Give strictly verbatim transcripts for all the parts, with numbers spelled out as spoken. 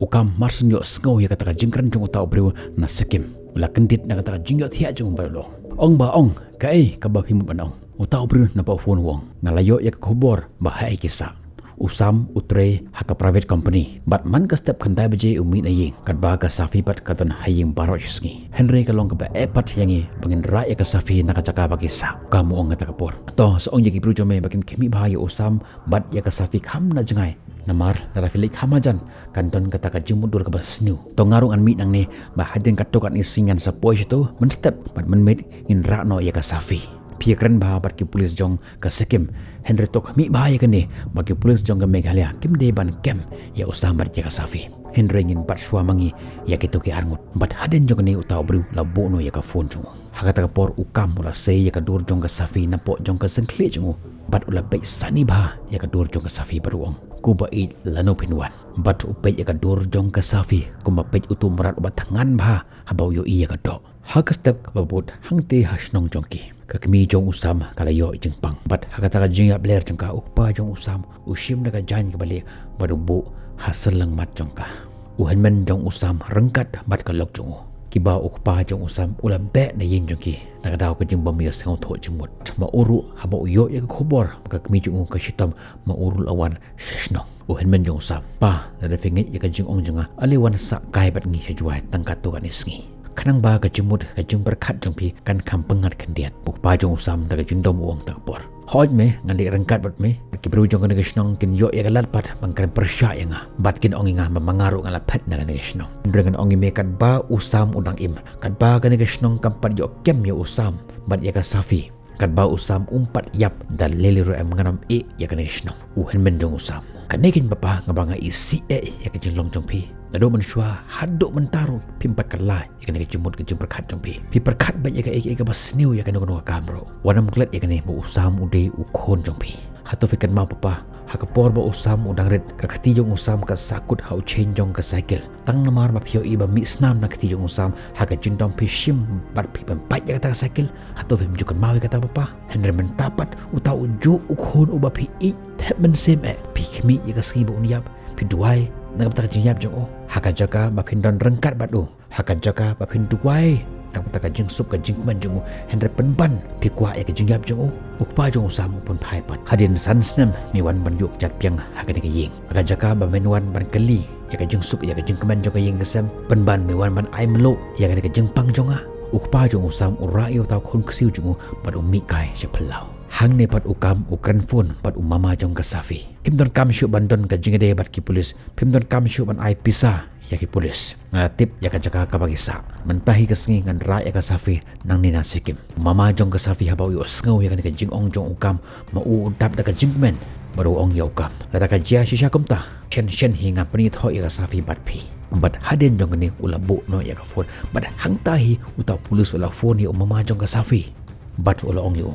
U Kam mar shen ïohsngew ïa kata ka jingkren jong uta u briew na Sikkim, u la kyndit na kata ka jingïohthiah jong u bad u la ong, "Ong Bah, ong, kaei kaba phi mut ban ong?" Uta u briew na ba u phone u ong, "Nga la ïoh ïa ka khubor ba haei ki sah. U Sam u trei ha ka private company bad man ka step khyndai baje u mih na ïing, katba ka Safi pat ka don ha ïing baroh shi sngi. Hynrei ka long kaba eh pat ïa ngi ba ngin rah ïa ka Safi na ka jaka ba ki sah." U Kam u ong ha kata ka por, "To sa ong ïa ki briew jong me ba kin khmih bha ïa u Sam bad ïa ka Safi kham na jngai, namar lada phi leit kham hajan kan don kata ka jingmutdur kaba sniew. To nga ruh ngan mih nangne, ba hadien katto katne sngi ngan sa poi shato mynstep bad mynmiet ngin rah noh ïa ka Safi. Phi ïakren bha bad ki pulis jong ka Sikkim, hynrei to khmih bha ïa kane ba ki pulis jong ka Meghalaya kim dei ban kem ïa u Sam bad ïa ka Safi. Hynrei ngin bat shuwa ma ngi ïa kito ki arngut." Bad hadien jong kane uta u briew u la buh noh ïa ka phone jong u. Ha kata ka por u Kam u la sei ïa ka dur jong ka Safi napoh jong ka jingkhlieh jong u bad u la peit sani bha ïa ka dur jong ka Safi bad u ong, "Ko ba ïeit, lano phin wan?" Bad u peit ïa ka dur jong ka Safi kumba peit uto u mrad uba thngan bha haba u ïohi ïa ka doh. Ha ka step kaba bud hangtei ha shnong jong ki, ka kmie jong u Sam ka la ïoh jingpang. Bad ha kata ka jingïap ler jong ka, u kpa jong u Sam u shim da ka jaiñ kaba lieh bad u buh ha syllangmat jong ka. U hynmen jong u Sam ryngkat bad ka lok jong u, kiba u kpa jong u Sam u la beh na ïing jong ki na ka daw ka jingbym ïasngewthuh jingmut. Ma u ruh haba u ïoh ïa ka khubor ba ka kmie jong u ka shitom, ma u ruh u la wan sha shnong. U hynmen jong u Sam, "Pa, lada phi ngeit ïa ka jingong jong nga, ale wan sah kai bad ngi sha Jowai tang katto katne sngi, khnang ba ka jingmut ka jingpyrkhat jong phi kan kham pyngngad khyndiat." U kpa jong u Sam da ka jingdom u ong ha kata ka por, "Hooid mei, ngan leit ryngkat bad mei. Ki briew jong kane ka shnong kin ïoh ïa ka lad pat ban kren pyrshah ïa nga bad kin ong ïa nga ba ma nga ruh nga la phet na kane ka shnong. Hynrei ngan ong ïa mei, katba u Sam u dang im, katba kane ka shnong kam pat ïoh kem ïa u Sam bad ïa ka Safi, katba u Sam um pat ïap, da lei lei ruh em ngan ym ïeh ïa kane ka shnong." U hynmen jong u Sam, "Kane keiñ papa nga ba nga isih eh ïa ka jinglong jong phi. Naduh mynshuwa haduh mynta ruh phim pat kylla ïa kane ka jingmut ka jingpyrkhat jong phi. Phi pyrkhat beit ïa kaei kaei kaba sniew ïa kano kano ka kam ruh. Wat nym klet ïa kane ba u Sam u dei u khun jong phi. Hato phi kynmaw papa, ha ka por ba u Sam u dang rit, ka kti jong u Sam ka sahkut ha u chain jong ka cycle. Tang namar ba phi ïohi ba mih snam na kti jong u Sam, ha ka jingdom phi shim bad phi pynpait ïa kata ka cycle. Hato phim ju kynmaw ïa kata papa? Hynrei mynta pat uta u juh u khun uba phi ïeit thep mynsiem eh, phi khmih ïa ka sngi ba un ïap, phi duwai na ka bynta ka jingïap jong u, ha ka jaka ba phin don ryngkat bad u, ha ka jaka ba phin duwai na ka bynta ka jingsuk ka jingkmen jong u, hynrei pynban phi kwah ïa ka jingïap jong u." U kpa jong u Sam u pynphai pat. "Hadien san snem me wan ban ïuh kjat biang ha kane ka ïing, ha ka jaka ba men wan ban kylli ïa ka jingsuk ïa ka jingkmen jong ka ïing ka sem, pynban me wan ban ai mluh ïa kane ka jingpang jong nga?" U kpa jong u Sam u rah ïa uta u khun ksiew jong u bad u mih kai sha phyllaw. Hangne pat u Kam u kren phone bad u mama jong ka Safi. "Phim donkam shuh ban don ka jingïadei bad ki pulis, phim donkam shuh ban ai pisa ïa ki pulis. Nga la tip ïa ka jaka kaba ki sah. Mynta hi ka sngi ngan rah ïa ka Safi nangne na Sikkim." U mama jong ka Safi haba u ïohsngew ïa kane ka jingong jong u Kam, ma u u dap da ka jingkmen bad u ong ïa u Kam, "Lada ka jia shisha kumta, shen shen hi ngan pynithoh ïa ka Safi bad phi." Bad hadien jong kane u la buh noh ïa ka phone bad hangta hi uta u pulis u la phone ïa u mama jong ka Safi bad u la ong ïa u,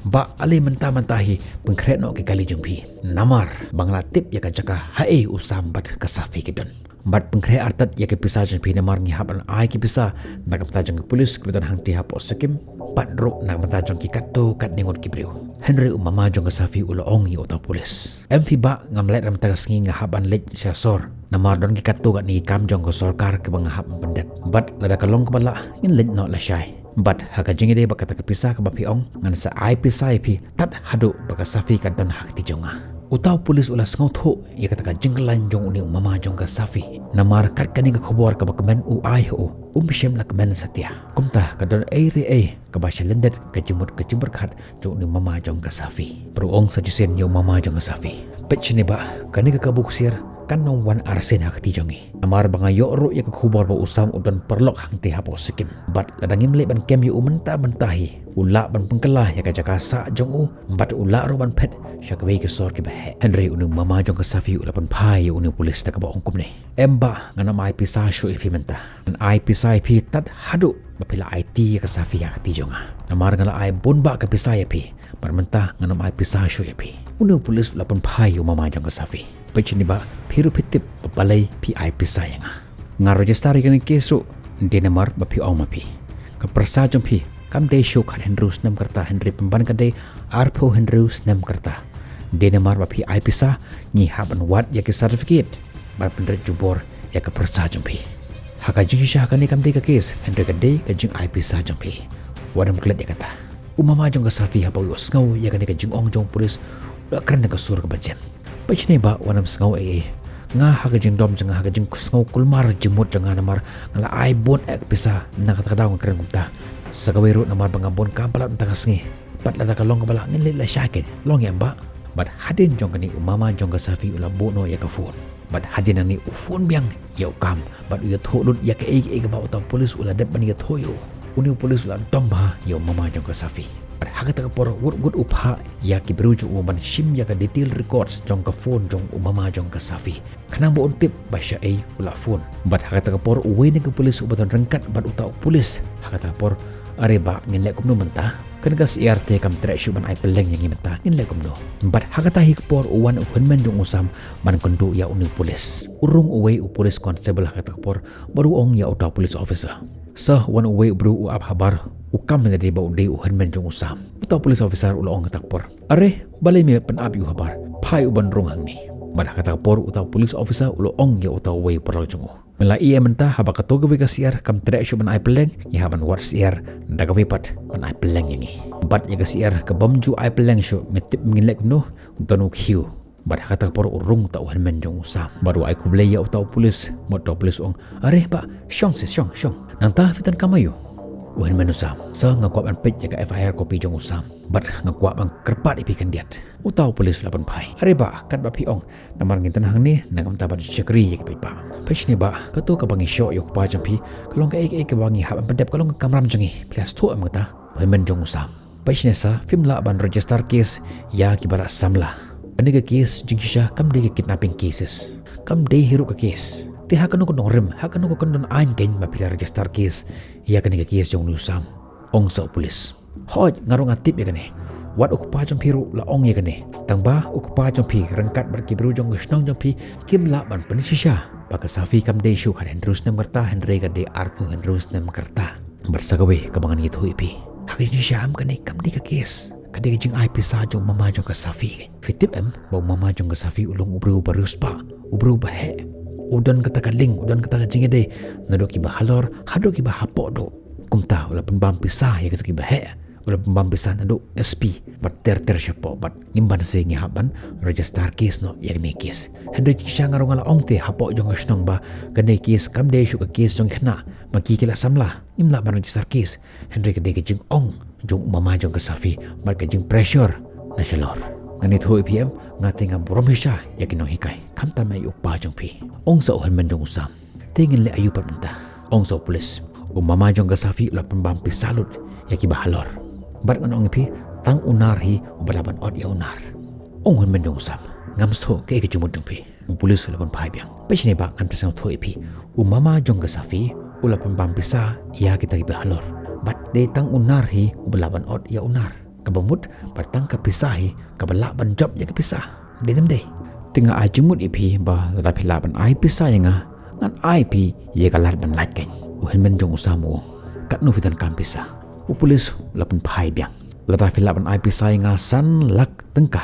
"Bah, ale mynta mynta hi pynkhreh noh ki kali jong phi, namar ba nga la tip ïa ka jaka haei u Sam bad ka Safi ki don. Bad pynkhreh artat ïa ki pisa jong phi, namar ngi hap ban ai ki pisa na ka bynta jong ki pulis kiba don hangtei hapoh Sikkim, bad ruh na ka bynta jong ki katto katne ngut ki briew." Hynrei u mama jong ka Safi u la ong ïa uta u pulis, "Em phi bah, ngam leit, mynta ka sngi nga hap ban leit sha sor, namar don ki katto katne ki kam jong ka sorkar kiba nga hap ban pyndep. Bad lada ka long kaba lah ngin leit noh lashai. Bad ha ka jingïadei bad kata ka pisa kaba phi ong, ngan sa ai pisa ïa phi tad haduh ba ka Safi ka don ha kti jong nga." Uta u pulis u la sngewthuh ïa kata ka jingkylla jong une u mama jong ka Safi, namar kat kane ka khubor kaba kmen u ai ha u, um shym la kmen satia. Kumta ka don ei re ei kaba shalyndet ka jingmut ka jingpyrkhat jong une u mama jong ka Safi. Bad u ong sa shisien ïa u mama jong ka Safi, "Peit shane bah, kane ka kabu ksiar kan ym wan arsien ha kti jong ngi. Namar ba nga ïoh ruh ïa ka khubor ba u Sam u don paralok hangtei hapoh Sikkim. Bad lada ngim leit ban kem ïa u mynta mynta hi, u lah ban pynkylla ïa ka jaka sah jong u, bad u lah ruh ban phet sha kawei ka sor kiba heh." Hynrei une u mama jong ka Safi u la pynphai ïa une u pulis da kaba ong kumne, "Em bah, ngan ym ai pisa shuh ïa phi mynta. Ngan ai pisa ïa phi tad haduh ba phi la aiti ïa ka Safi ha kti jong nga. Namar nga la ai bun bah ka pisa ïa phi. Bad mynta ngan ym ai pisa shuh ïa phi." Une u pulis u la pynphai ïa u mama jong ka Safi, "Peit shane bah, phi ruh phi tip ba balei phi ai pisa ïa nga. Nga register ïa kane ka case ruh dei namar ba phi ong ma phi. Ka pyrsa jong phi kam dei shu khathynriew snem ka rta, hynrei pynban ka dei arphew hynriew snem ka rta. Dei namar ba phi ai pisa ngi hap ban wad ïa ki certificate bad pynrit jubor ïa ka pyrsa jong phi. Ha ka jingshisha kane kam dei ka kes, hynrei ka dei ka jingai pisa jong phi. Wat nym klet ïa kata. U mama jong ka Safi haba u sngew ïa kane ka jingong jong u pulis, u la kren da ka sur kaba jem. Peit shane bah, wat nym sngew ei ei. Nga ha ka jingdom jong nga, ha ka jingsngew kulmar jingmut jong nga namar nga la ai bun eh pisa, na kata ka daw nga kren kumta. Sa kawei ruh namar ba nga bun kam palat mynta ka sngi. Bad lada ka long kaba lah ngin leit lashai kein. Long ïa em bah. Bad hadien jong kane u mama jong ka Safi u la buh noh ïa ka phone. Bad hadien nangne u phone biang ïa u Kam bad u ïathuh lut ïa kaei kaei kaba uta u pulis u la dep ban ïathuh ïa u. Une u pulis u la dom bha ïa u mama jong ka Safi. Bad ha kata ka por u kut u phah ïa ki briew jong u ban shim ïa ka detail records jong ka phone jong u mama jong ka Safi, khnang ba un tip ba shaei u la phone. Bad ha kata ka por uwei na ki pulis uba don ryngkat bad uta u pulis ha kata ka por, "Are bah, ngin leh kumno mynta? Kane ka syiar te kam treh shuh ban ai pylleng ïa ngi mynta, ngin leh kumno?" Bad ha kata hi ka por u wan u hynmen jong u Sam ban kynduh ïa une u pulis. U rung uwei u police constable ha kata ka por bad u ong ïa uta u police officer. Sa wan uwei u briew u ap habar, u Kam, ynda dei ba u dei u hynmen jong u Sam. Uta u police officer u la ong ha kata ka por, "Are, balei me pynap ïa u habar? Phai u ban rung hangne." Bad ha kata ka por uta u police officer u la ong ïa uta uwei u paralok jong u, "Me la ïohi mynta, haba kato kawei ka syiar kam treh shuh ban ai pylleng, ngi hap ban wad syiar da kawei pat ban ai pylleng ïa ngi. Bad ïa ka syiar kabym ju ai pylleng shuh, me tip ngin leh kumno? Don u khiew." Bad ha kata ka por u rung uta u hynmen jong u Sam bad u ai khublei ïa uta u pulis. Bad uta u pulis u ong, "Are bah, shong seh, shong, shong. Nangta phi donkam aïu?" U hynmen u Sam, "Sa nga kwah ban peit ïa ka F I R copy jong u Sam. Bad nga kwah ban kyrpad ïa phi khyndiat." Uta u pulis u la pynphai, "Are bah, katba phi ong, namar ngin don hangne na ka bynta ban shakri ïa ki paidbah. Peit shane bah, kato kaba ngi shoh ïa u kpa jong phi ka long kaei kaei kaba ngi hap ban pyndep, ka long ka kamram jong ngi. Phi la sngewthuh em kata?" U hynmen jong u Sam, "Peit shane sa, phim lah ban register case ïa kiba la samla. Kane ka case jingshisha kam dei ka kidnapping cases. Kam dei hi ruh ka case. Te ha kano ka nongrim, ha kano ka kyndon aiñ kein ba phi la register case ïa kane ka case jong une u Sam?" Ong sa u pulis, "Hooid, nga ruh nga tip ïa kane. Wat u kpa jong phi ruh la ong ïa kane. Tangba u kpa jong phi ryngkat bad ki briew jong ka shnong jong phi kim lah ban pynshisha ba ka Safi kam dei shuh khathynriew snem ka rta, hynrei ka dei arphew hynriew snem ka rta. Bad sa kawei kaba ngan ïathuh ïa phi, ha ka jingshisha kane kam dei ka case. Ka dei ka jingai pisa jong u mama jong ka Safi. Phi tip em ba u mama jong ka Safi u long u briew uba riewspah, u briew uba heh. U don kata ka link, u don kata ka jingïadei naduh kiba halor haduh kiba hapoh duh. Kumta u la pynbam pisa ïa kito kiba heh. U la pynbam pisa naduh S P bad ter ter shapoh, bad ngim banse ngi hap ban register case noh ïa kane ka case. Hynrei jingshisha nga ruh nga la ong te hapoh jong ka shnong ba kane ka case kam dei shuh ka case jong ki khynnah, ba ki ki la samla, ngim lah ban register case. Hynrei ka dei ka jingong jong u mama jong ka Safi bad ka jingpressure na shalor. Ngan ïathuh ïa phi em, nga te nga burom shisha ïa ki nonghikai, khamtam ïa u kpa jong phi." Ong sa u hynmen jong u Sam, "Te ngin leh aïu pat mynta?" Ong sa u pulis, "U mama jong ka Safi u la pynbam pisa lut ïa kiba halor. Bad ngan ong ïa phi, tang u nar hi uba lah ban ot ïa u nar." Ong u hynmen jong u Sam, "Ngam sngewthuh kaei ka jingmut jong phi." U pulis u la pynphai biang, "Peit shane bah, ngan pynsngewthuh ïa phi. U mama jong ka Safi u la pynbam pisa ïa kita kiba halor. Bad dei tang u nar hi uba lah ban ot ïa u nar. Kaba mut ba tang ka pisa hi kaba lah ban jop ïa ka pisa. Dei ne ym dei? Te nga ai jingmut ïa phi ba lada phi lah ban ai pisa ïa nga, ngan ai phi ïa ka lad ban lait kein." U hynmen jong u Sam u ong, "Katno phi donkam pisa?" U pulis u la pynphai biang, "Lada phi lah ban ai pisa ïa nga san lak tyngka,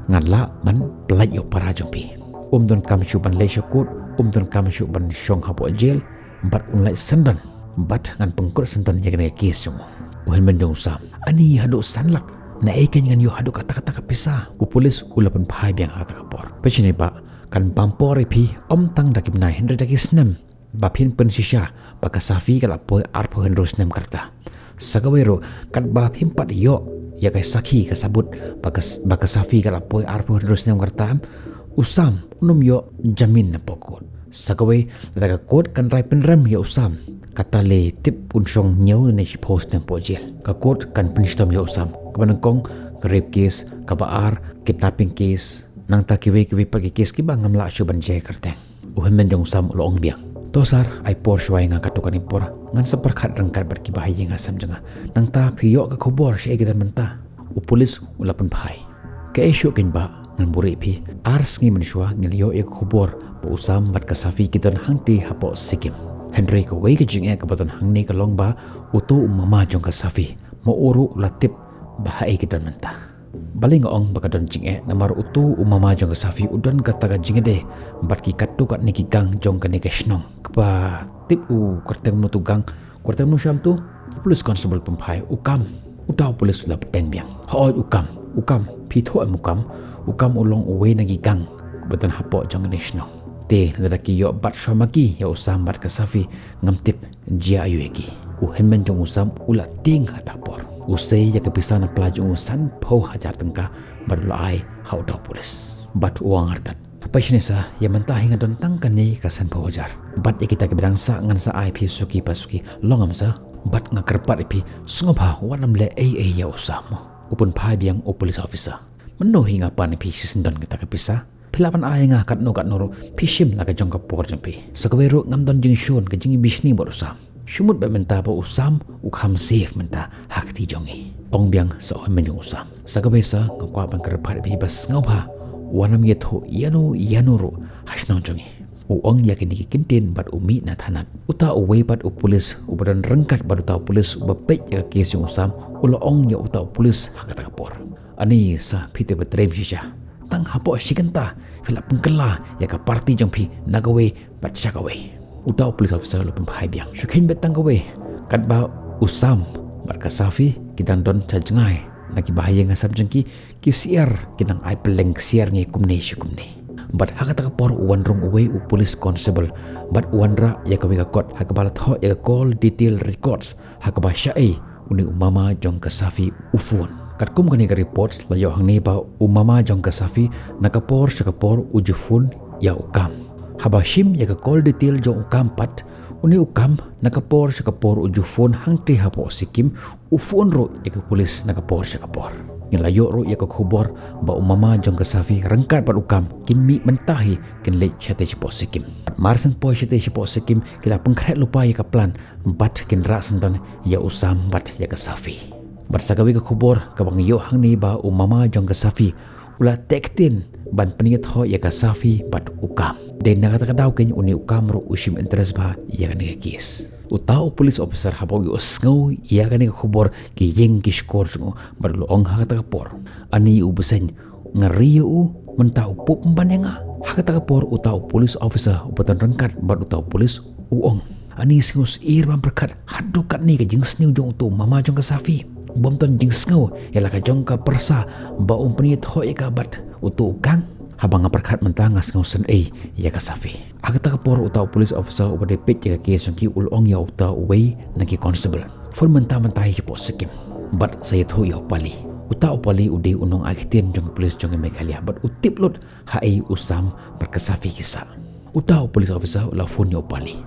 ngan lah ban pyllait ïa u para jong phi. Um donkam shuh ban leit sha kot, um donkam shuh ban shong hapoh jel, bad un lait syndon, bad ngan pynkut syndon ïa kane ka case jong u." U hynmen jong u Sam, "Ani haduh san lak? Naei kein ngan ïoh haduh kata kata ka pisa?" U pulis u la pynphai biang ha kata ka por, "Peit shane bah, kan bam por ïa phi, ym tang da ki bnai hynrei da ki snem, ba phin pynshisha ba ka Safi ka la poi arphew hynriew snem ka rta. Sa kawei ruh, katba phim pat ïoh ïa ka sakhi ka sabut ba ka, ba ka Safi ka la poi arphew hynriew snem ka rta, u Sam un ym ïoh jamin napoh kot. Sa kawei, lada ka kot kan rai pynrem ïa u Sam, kata lei tip un shong hynñiew ne shiphew snem hapoh jel. Ka kot kan pynshitom ïa u Sam. Kaba nyngkong ka rape case, kaba ar kidnapping case, nangta kiwei kiwei pat ki case kiba ngam lah shuh ban jia kyrteng." U hynmen jong u Sam u la ong biang, "To sir, ai por shuwa ïa nga katto katne por, ngan sa pyrkhat ryngkat bad kiba ha ïing ha sem jong nga. Nangta phi ïoh ka khubor shaei ki don mynta." U pulis u la pynphai, "Kaei shuh kein bah, ngan buhrieh ïa phi. Ar sngi mynshuwa ngin ïoh ïa ka khubor ba u Sam bad ka Safi ki don hangtei hapoh Sikkim. Hynrei kawei ka jingeh kaba don hangne ka long ba uto u mama jong ka Safi ma u ruh u la tip ba haei ki don mynta." Balei nga ong ba ka don jingeh? Namar utu u mama jong ka Safi u don kata ka jingïadei bad ki katto katne ki gang jong kane ka shnong. Kaba tip u kyrteng mano utu u gang, kyrteng mano shwa utu? Police Constable Pynphai, u Kam. Uta u police u la bteng biang. Hooid u Kam, u Kam, phi thoh em u Kam? U Kam u long uwei na ki gang ba don hapoh jong kane ka shnong. Te lada ki ïoh bat shwa ma ki ïa u Sam bad ka Safi, ngam tip jia aïu ïa ki. U hynmen jong u Sam u la tieng ha kata ka por. U sei ïa ka pisa na pla jong u sanphew hajar tyngka bad u la ai ha uta u police. Bad u ong artat, peit shane sa, ïa mynta hi nga don tang kane ka sanphew hajar. Bad ïa kita kiba dang sah ngan sa ai phi suki pa suki. Long em sa? Bad nga kyrpad ïa phi, sngewbha wat nym leh ei ei ïa u Sam. U Pynphai biang u police officer. Mynno hi nga pan ïa phi shisyndon kata ka pisa? Phi lah ban ai ïa nga katno katno ruh, phi shim la ka jong ka por jong phi. Sa kawei ruh ngam don jingshun ka jingïabishni bad u Sam. Shu mut ba mynta ba u Sam u kham safe mynta ha kti jong ngi. Ong biang sa u hynmen jong u Sam. Sa kawei sa nga kwah ban kyrpad ïa phi ba sngewbha wat nym ïathuh ïano ïano ruh ha shnong jong ngi. U ong ïa kine ki kyntien bad u mih na thanat. Uta uwei pat u police uba don ryngkat bad uta u police uba peit ïa ka case jong u Sam u la ong ïa uta u police ha kata ka por, ani sa phi te ba trei shisha. Tang hapoh shi kynta phi la pynkylla ïa ka party jong phi na kawei bad sha kawei. Uta u police officer u la pynphai biang. Shu kheiñ beit tang kawei. Katba u Sam bad ka Safi ki dang don sha jngai na ki bahaïing hasap jong ki, ki syiar ki dang ai pylleng, syiar ngi kumne shi kumne. Bad ha kata ka por u wan rung uwei u police constable bad u wanrah ïa kawei ka kot ha kaba la thoh ïa ka call detail records ha kaba shaei une u mama jong ka Safi u phone. Katkum kane ka report la ïoh hangne ba u mama jong ka Safi na ka por sha ka por u ju phone ïa u Kam. Haba shim ïa ka call detail jong u Kam pat, une u Kam na ka por sha ka por u ju phone hangtei hapoh Sikkim, u phone ruh ïa ka police na ka por sha ka por. Ngi la ïoh ruh ïa ka khubor ba u mama jong ka Safi ryngkat bad u Kam kin mih mynta hi kin leit shatei shapoh Sikkim. Mar shen poi shatei shapoh Sikkim ki la pynkhreh lypa ïa ka plan bad kin rah syndon ïa u Sam bad ïa ka Safi. Bad sa kawei ka khubor kaba ngi ïoh hangne ba u mama jong ka Safi u la teh ktien ban pynïathoh ïa ka Safi bad u Kam. Dei na kata ka daw keiñ une u Kam ruh u shim interest bha ïa kane ka case. Uta u police officer haba u ïohsngew ïa kane ka khubor ki ïeng ki shkor jong u bad u la ong ha kata ka por, ani u bseiñ, nga ri ïa u, mynta u pup ban ïa nga. Ha kata ka por uta u police officer uba don ryngkat bad uta u police u ong, ani sngew syier ban pyrkhat haduh katne ka jingsniew jong utu u mama jong ka Safi. Bym don jingsngew ïa la ka jong ka pyrsa ba um pynïathoh ïa ka bad utu u Kam. Haba nga pyrkhat mynta nga sngew sngewsih ïa ka Safi. Ha kata ka por uta u police officer uba dei peit ïa ka case jong ki u la ong ïa uta uwei na ki constable, phone mynta mynta hi shapoh Sikkim bad sa ïathuh ïa u Pali. Uta u Pali u dei u nongai ktien jong ka police jong ka Meghalaya bad u tip lut haei u Sam bad ka Safi ki sah. Uta u police officer u la phone ïa u Pali.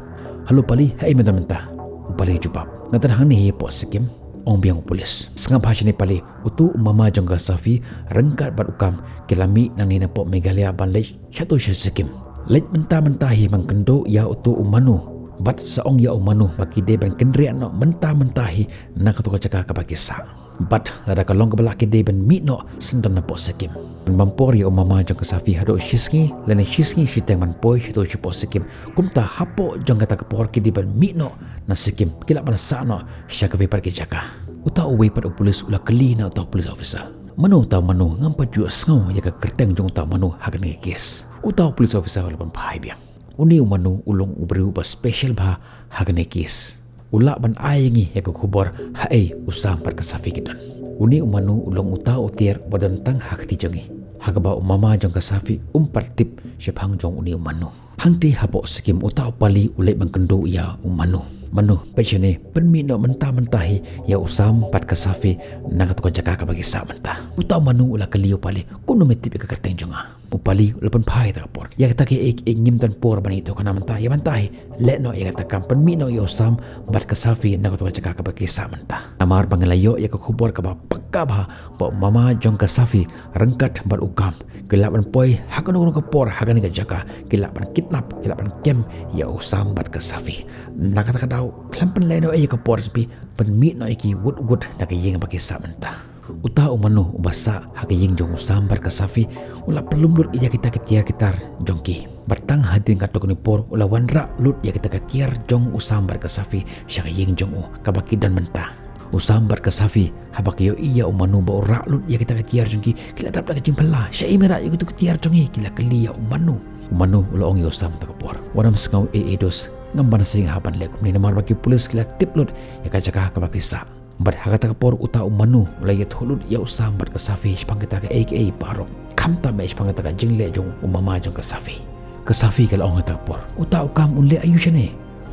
Hello Pali, haei me don mynta? U Pali u jubab, nga don hangne hi hapoh Sikkim. Ong biang u police, sngap bha shane Pali, utu u mama jong ka Safi ryngkat bad u Kam ki la mih nangne napoh Meghalaya ban leit shato sha Sikkim. Leit mynta mynta hi ban kynduh ïa utu u Manu bad sa ong ïa u Manu ba ki dei ban kynriah noh mynta mynta hi na kato ka jaka kaba ki sah. Bad lada ka long kaba lah ki dei ban mih noh syndon napoh Sikkim. Ban bam por ïa u mama jong ka Safi haduh shisngi lane shisngi shiteng ban poi shato shapoh Sikkim. Kumta hapoh jong kata ka por ki dei ban mih noh na Sikkim, ki lah ban sah noh sha kawei pat ki jaka. Uta uwei pat u police u la kylli na uta u police officer, mano uta u Manu? Ngam pat ju sngew ïa ka kyrteng jong uta u Manu ha kane ka case. Uta u police officer u la pynphai biang, une u Manu u long u briew uba special bha ha kane ka case. U lah ban ai ïa ngi ïa ka khubor haei u Sam bad ka Safi ki don. Une u Manu u long uta u tiar uba don tang ha kti jong ngi, ha kaba u mama jong ka Safi um pat tip shaphang jong une u Manu. Hangtei hapoh Sikkim uta u Pali u leit ban kynduh ïa u Manu. Manu, peit shane, pynmih noh mynta mynta hi ïa u Sam bad ka Safi na kato ka jaka kaba ki sah mynta. Uta u Manu u la kylli ïa u Pali, kumno me tip ïa ka kyrteng jong nga? U Pali u la pynphai ha kata ka por, ïa kata kaei kaei ngim don por ban ïathuh kane mynta. Ïa mynta hi leh noh ïa kata ka kam, pynmih noh ïa u Sam bad ka Safi na kato ka jaka kaba ki sah mynta. Namar ba ngi la ïoh ïa ka khubor kaba pakka bha ba u mama jong ka Safi ryngkat bad u Kam ki lah ban poi ha kano kano ka por ha kane ka jaka, ki lah ban kidnap, ki lah ban kem ïa u Sam bad ka Safi. Na kata ka daw khlem pynlehnoh ei ïa ka por jong phi, pynmih noh ïa ki wut wut na ka ïing ba ki sah mynta. Uta u Manu uba sah ha ka ïing jong u Sam bad ka Safi u la pynlum lut ïa kita ki tiar ki tar jong ki. Bad tang hadien katto katne por u la wanrah lut ïa kita ki tiar jong u Sam bad ka Safi sha ka ïing jong u kaba ki don mynta. U Sam bad ka Safi haba ki ïohi ïa u Manu ba u rah lut ïa kita ki tiar jong ki, ki la dap da ka jingphylla. Shaei me rah ïa kito ki tiar jong ngi? Ki la kylli ïa u Manu. U Manu u la ong ïa u Sam ha kata ka por, wat nym sngew ei ei dos, ngam ban sngewbha ban leh kumne namar ba ki pulit ki la tip lut ïa ka jaka kaba phi sah. Bad ha kata ka por uta u Manu u la ïathuh lut ïa u Sam bad ka Safi shaphang kita kiei kiei baroh, khamtam eh shaphang kata ka jingleh jong u mama jong ka Safi. Ka Safi ka la ong ha kata ka por, uta u kam un leh aïu shane?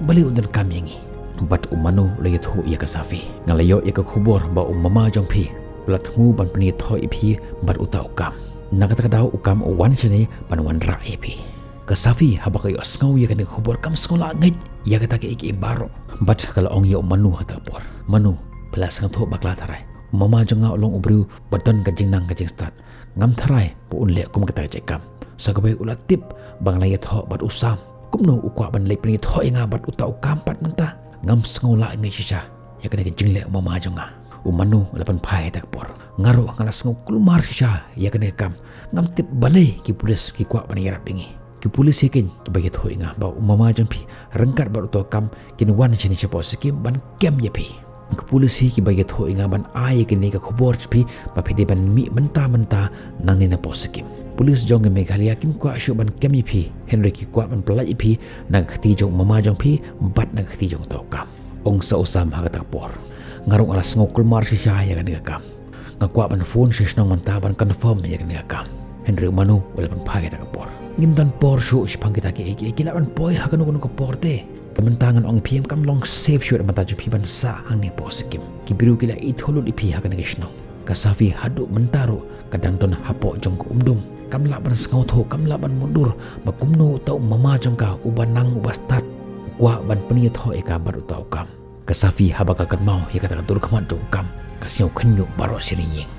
Balei un donkam ïa ngi? Bad u Manu u la ïathuh ïa ka Safi, nga la ïoh ïa ka khubor ba u mama jong phi u la thmu ban pynïathoh ïa phi bad uta u kam. Na kata ka daw u kam u wan shane ban wanrah ïa phi. Ka Safi haba ka ïohsngew ïa kane ka khubor kam sngewlah ngeit ïa kata kiei kiei baroh. Bad ka la ong ïa u Manu ha kata ka por, Manu, phi la sngewthuh bakla tharai. U mama jong nga u long u briew ba don ka jingnang ka jingstad. Ngam tharai ba un leh kum kata ka jait kam. Sa kawei u la tip ba nga la ïathoh bad u Sam. Kumno u kwah ban leit pynïathoh ïa nga bad uta u kam pat mynta? Ngam sngewlah ngeit shisha ïa kane ka jingleh u mama jong nga. U Manu u la pynphai ha kata ka por, nga ruh nga la sngew kulmar shisha ïa kane ka kam. Ngam tip balei ki pulit ki kwah ban ïarap ïa ngi. Ki pulit hi keiñ kiba ïathuh ïa nga ba u mama jong phi ryngkat bad uta u kam kin wan shane shapoh Sikkim ban kem ïa phi. Ki pulit hi kiba ïathuh ïa nga ban ai ïa kane ka khubor sha phi ba phi dei ban mih mynta mynta nangne napoh Sikkim. Pulit jong ka Meghalaya kim kwah shuh ban kem ïa phi, hynrei ki kwah ban pyllait ïa phi na ka kti jong u mama jong phi bad na ka kti jong uta u kam. Ong sa u Sam ha kata ka por, nga ruh nga la sngew kulmar shisha ïa kane ka kam. Nga kwah ban phone sha shnong mynta ban confirm ïa kane ka kam. Hynrei u Manu u la pynphai ha kata ka por, ngim don por shuh shaphang kita kiei kiei, ki lah ban poi ha kano kano ka por te. Te mynta ngan ong ïa phi, em kam long safe shuh na ka bynta jong phi ban sah hangne hapoh Sikkim. Ki briew ki la ithuh lut ïa phi ha kane ka shnong. Ka Safi haduh mynta ruh ka dang don hapoh jong ka umdum. Kam lah ban sngewthuh, kam lah ban mutdur ba kumno uta u mama jong ka uba nang uba stad u kwah ban pynïathoh ïa ka bad uta u kam. Ka Safi haba ka kynmaw ïa kata ka dur khmat jong u kam, ka sngew khynñiuh baroh shi rynieng.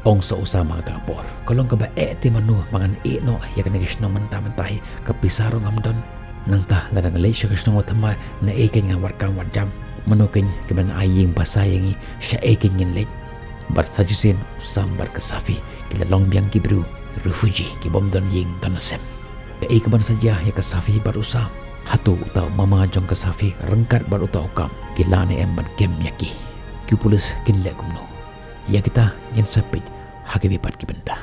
Ong sa u Sam ha kata ka por, ka long kaba eh te Manu ba ngan ïeh noh ïa kane ka shnong mynta mynta hi, ka pisa ruh ngam don. Nangta lada nga leit sha ka shnong wat thymmai, naei keiñ ngan wad kam wad jam? Mano keiñ kin ban ai ïing basa ïa ngi? Shaei keiñ ngin leit? Bad sa shisien u Sam bad ka Safi ki la long biang ki briew refugee, ki bym don ïing don sem. Kaei kaban sa jia ïa ka Safi bad u Sam? Hato uta u mama jong ka Safi ryngkat bad uta u kam ki lah ne em ban kem ïa ki? Ki pulit kin leh kumno? Ïa kita ngin sa peit ha kiwei pat ki bynta.